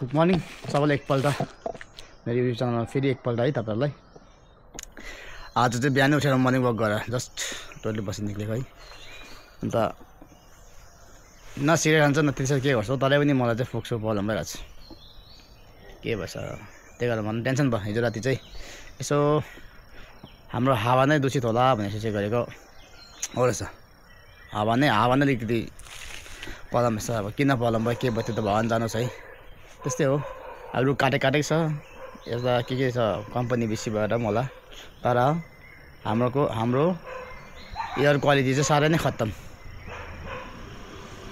Good morning सबैलाई एकपल्ट मेरो युट्युब च्यानलमा फेरि एकपल्ट है तपाईहरुलाई। आज चाहिँ बिहानै उठेर मर्निङ वक गरेर जस्ट टोइलेट बसी निक्लेको है। अन्त न सिगरेट खान्छ न त्यसरी के गर्छ तरै पनि मलाई चाहिँ फोक्सो प्रब्लम भइरहेछ। के भएछ त्यही कारण मन टेन्सन भयो। हिजो राति चाहिँ यसो हाम्रो हावा नै दूषित होला भनेर सोचेको गरेको हो रहेछ। हावा नै अलिकति प्रब्लम छ। अब किन प्रब्लम भयो के भयो त्यो त भगवान जानुहोस् है। त्यस्तै हो। अब रुख काटेको छ यता के छ कम्पनी बेसी भएर होला। तर हाम्रो एयर क्वालिटी चाहिँ साह्रै नै खत्तम।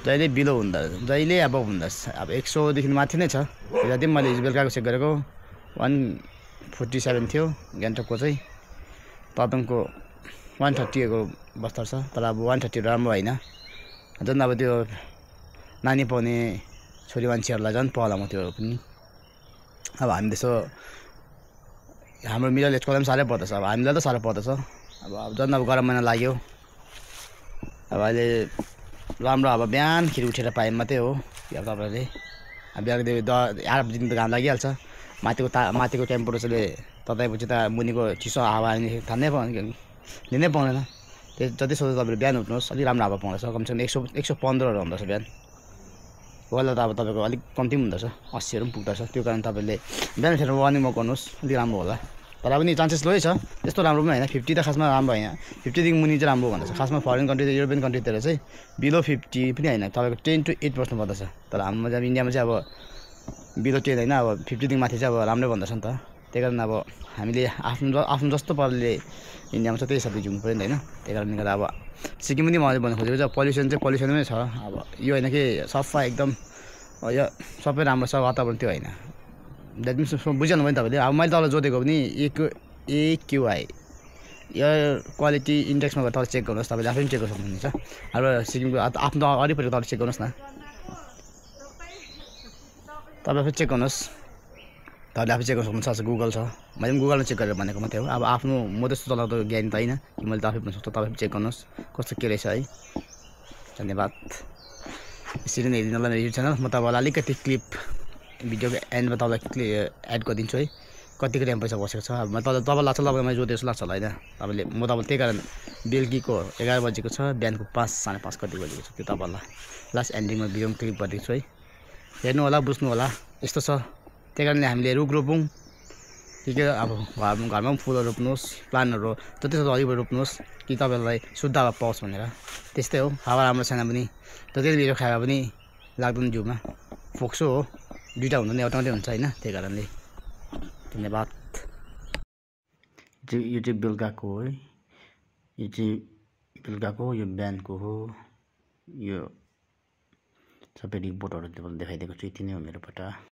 जहिले बिलो हुँदा जहिले अब हुँदा अब 100 देखि माथि नै छ। जति मैले हिजो बेलुकाको चेक गरेको 147 थियो गान्तोकको चाहिँ। तदनको 130 को बस्तर छ। तर अब 130 राम्रो हैन। झन् अब त्यो नानी पाउने छोरी मान्छेहरूलाई झन् प्रब्लम हो त्यो पनि। अब हामी त्यसो हाम्रो मिडल एजकोलाई पनि साह्रै पर्दछ। अब हामीलाई त साह्रो पर्दछ। अब झन् अब गरम महिना लाग्यो। अब अहिले राम्रो अब बिहानखेरि उठेर पाए मात्रै हो। अब तपाईहरुले अब बिहानको 8 बजी त घाम लागिहाल्छ। माथिको टेम्परेचरले तताएपछि त मुनिको चिसो हावा लिनै पाउँदैन। जति सक्दो तपाईहरु बिहान उठ्नुहोस्। अलि राम्रो हावा पाउँछ। कमसेकम 115 हुँदछ बिहान। होला त अब तपाईको अलिक कम्ती पनि हुँदछ 80 पनि पुग्दछ। त्यो कारण तपाईले बिहान उठेर मर्निङ वक गर्नुहोस् अलि राम्रो होला। तर पनि चान्सेस लोै छ। त्यस्तो राम्रो पनि हैन। 50 त खासमा राम्रो हैन। 50 देखि मुनि चाहिँ राम्रो भन्दछ। खासमा फरेन कन्ट्री युरोपियन कन्ट्रीतिर चाहिँ बिलो 50 पनि हैन। तपाईको 10 to 8 बस्नु पर्दछ। तर हाम्रो चाहिँ इन्डियामा चाहिँ अब बिलो 10 हैन। अब 50 देखि माथि चाहिँ अब राम्रै भन्दछ नि त। त्यही कारण अब हामीले आफ्नो जस्तो पाराले इन्डियामा छ त्यही हिसाबले जिउनु पर्यो नि हैन। त्यही कारणले गर्दा अब सिक्किम पनि मैले भन्नु खोजेको चाहिँ पोल्युसनमै छ। अब यो हैन कि सफा एकदम यो सबै राम्रो छ वातावरण त्यो हैन। द्याट मिन्स बुझ्नु भयो नि तपाईले। अब मैले तपाईलाई जोडेको पनि AQI एयर क्वालिटी इन्डेक्समा गएर तपाईले चेक गर्नुहोस्। तपाईले आफै चेक गर्न सक्नुहुन्छ। अब सिक्किमको आफ्नो वरिपरि तपाईले चेक गर्नुहोस् न। तपाईले आफै चेक गर्नुहोस्। तपाईले आफै चेक गर्न सक्नुहुन्छ। गुगल छ। मैले पनि गुगलमा चेक गरेर भनेको मात्रै हो। अब आफ्नो म त्यस्तो चलाउँदो ज्ञानी त हैन कि मैले त आफै भन्न सक्छु। तपाईले चेक गर्नुहोस् कस्तो के रहेछ है। धन्यवाद। यसरी नै हेर्दिनुलाई मेरो युट्युब च्यानल। म तपाईलाई अलिकति क्लिप भिडियोको एन्डमा तपाईलाई एड गरिदिन्छु है। कतिको टेम्परेचर बसेको छ। अब म तपाईलाई लाग्छ तपाईलाई मैले जोडेको लाग्छ होला हैन। तपाईले म तपाईलाई त्यही कारण बेलुकीको 11 बजेको छ बिहानको 5 साढे 5 कति बजेको छ त्यो तपाईलाई लास्ट एन्डिङमा भिडियोमा क्लिप गरिदिन्छु है। हेर्नु होला बुझ्नु होला। यस्तो छ। त्यही कारणले हामीले रुख रोपौँ। के अब घरमा पनि फुलहरू रोप्नुहोस्। प्लान्टहरू जति सक्दो वरिपरि रोप्नुहोस् कि तपाईलाई शुद्ध हावा पाओस् भनेर। त्यस्तै हो। हावा राम्रो छैन भने जति बिरो खाए पनि लाग्दैन जिउमा। फोक्सो हो। दुईटा हुँदैन एउटा मात्रै हुन्छ हैन। त्यही कारणले धन्यवाद। यो चाहिँ बेलुकाको हो है। यो चाहिँ बेलुकाको यो बिहानको हो। यो सबै रिपोर्टहरू देखाइदिएको छु। यति नै हो मेरोबाट।